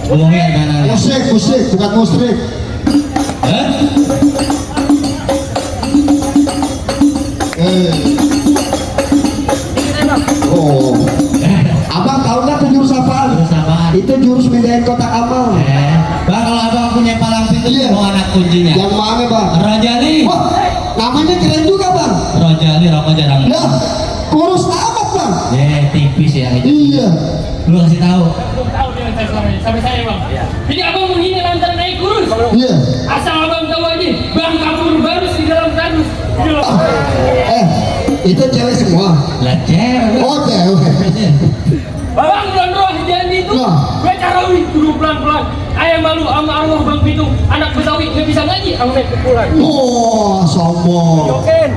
Ngomongnya gimana? Musik, bukan musrik. Oh, abang tahu nggak tuh jurus apaan? Jurus apaan? Itu jurus mindahin kotak amal. Bang, kalau abang punya palang pintu, mau anak kuncinya. Yang mana bang? Rojali. Wah, namanya keren juga bang. Rojali rokok jarang. Nah, kurus amat bang. Tipis ya. Iya. Lu kasih tahu. Belum tahu dia sampai saya bang. Jadi abang menghina lantaran naik kurus. Iya. Asal abang tahu aja, bang kabur barus di dalam kardus. Itu cewek semua. Lah cewek. Oh cewek. Bang bulan roh janji itu, gue carawi dulu pelan-pelan. Ayah malu sama arwah bang Pitung, anak Betawi nggak bisa ngaji, aku naik pukulan. Oh, sombong. Yoken.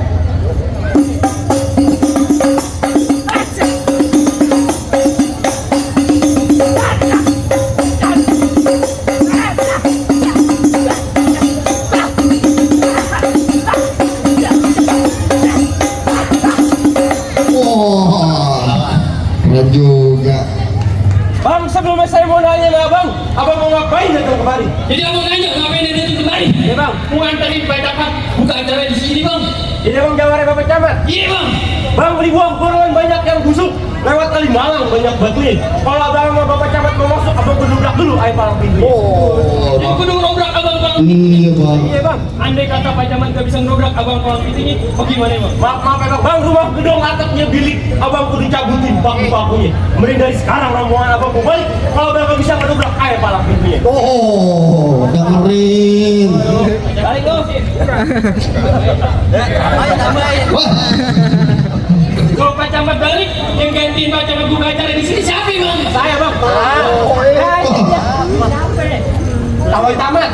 Keren juga. Bang, sebelumnya saya mau nanya sama abang mau ngapain datang kemari? Jadi abang nanya ngapain dia datang kemari? Iya bang, mau nganterin Pak Camat buka acara di sini bang. Jadi abang jawabannya Bapak Camat? Iya bang. Bang beli buang buruan banyak yang busuk, lewat Kalimalang banyak batunya. Kalau abang sama Bapak Camat mau masuk, abang kudubrak dulu air palang pintunya. Oh, Jadi kudu ngerobrak abang palang iya bang. Iya bang, andai kata Pak Camat gak bisa ngerobrak abang palang pintunya, bagaimana bang? Maaf ya bang, rumah gedung atapnya bilik, abang kudu cabutin baku-bakunya. Mending dari sekarang rombongan abang mau balik, kalau abang gak bisa ngerobrak air palang pintunya. Oh, dengerin. Balik lo. Wah, Kalau Pak Camat balik, yang gantiin Pak Camat buka acara di sini siapa bang? Saya bang. Awal tamat.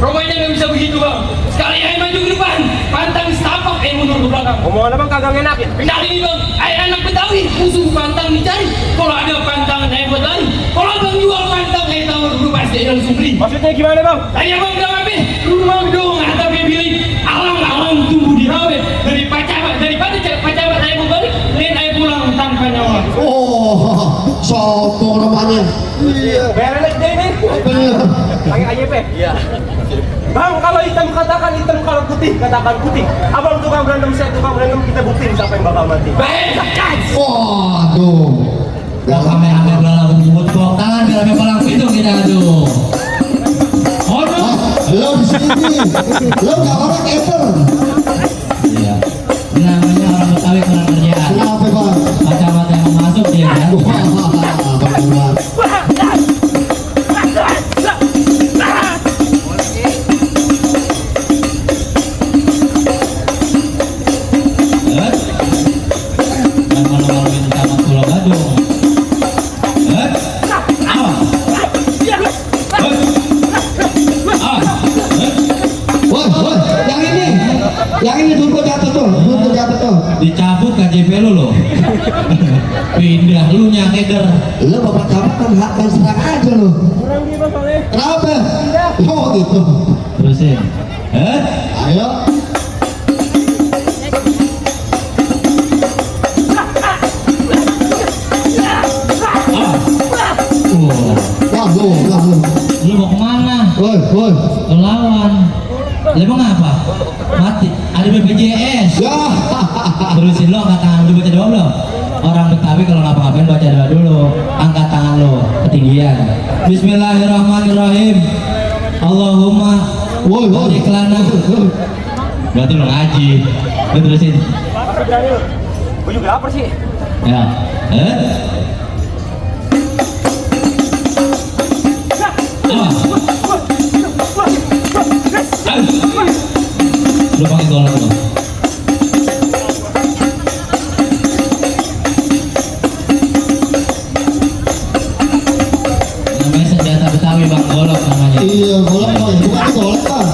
Rumahnya nggak bisa begitu bang. Sekali air maju ke depan, pantang setapak air mundur ke belakang. Omongan abang kagak ngenakin. Pindah ini bang, air anak Betawi, musuh pantang dicari. Kalau ada pantangan air buat lari. Kalau abang jual pantang air tawar dulu pasti air langsung beli. Maksudnya gimana bang? Tadi abang bilang apa? Rumah gedung atapnya bilik, alang-alang tumbuh di rawe. Dari Pak Camat, daripada Pak Camat air mau balik, lihat air pulang tanpa nyawa. oh, sombong namanya. Iya. Berenek deh ini. Bener. Pakai AYP? Iya. Bang, kalau hitam katakan hitam, kalau putih katakan putih. Abang tukang berantem, saya tukang berantem, kita buktiin siapa yang bakal mati. Baik. Waduh. Gak kamera lalu buat bawa tangan di dalamnya palang pintu kita aduh. Lo di sini. Lo nggak orang eter. Iya. Namanya orang Betawi kurang kerjaan. Kenapa bang? Pak Camat yang mau masuk dia kan. Wah, yang ini dulu jatuh tuh, Dicabut KJP lu loh. Pindah lu nyakeder. lo Bapak Camat kan hak dan serang aja lo. Kenapa? Oh gitu. Terusin. Ayo. Wah, lu. Lu mau kemana? Woi. Lu lawan. Lu emang apa? Mati. Ada BPJS. Ya. Terusin lo angkat tangan dulu, baca doa belum? Orang Betawi kalau ngapa-ngapain baca doa dulu. Angkat tangan lo ketinggian. Bismillahirrahmanirrahim. Allahumma Woi. iklana. Berarti lo ngaji. Lu terusin. Gue juga lapar sih. Ya. Lu pakai golok lo. Namanya senjata Betawi bang, golok namanya. Iya, golok bang. Bukan golok bang.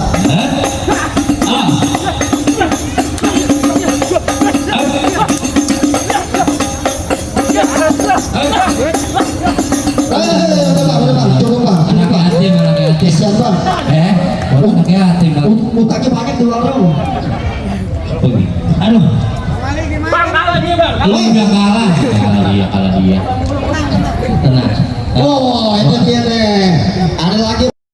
Udah bang. Coba bang. Anak yatim. Kesian bang. Anak yatim bang. Utangnya banyak di warung. Aduh. Bang, kalah dia bang. Lu udah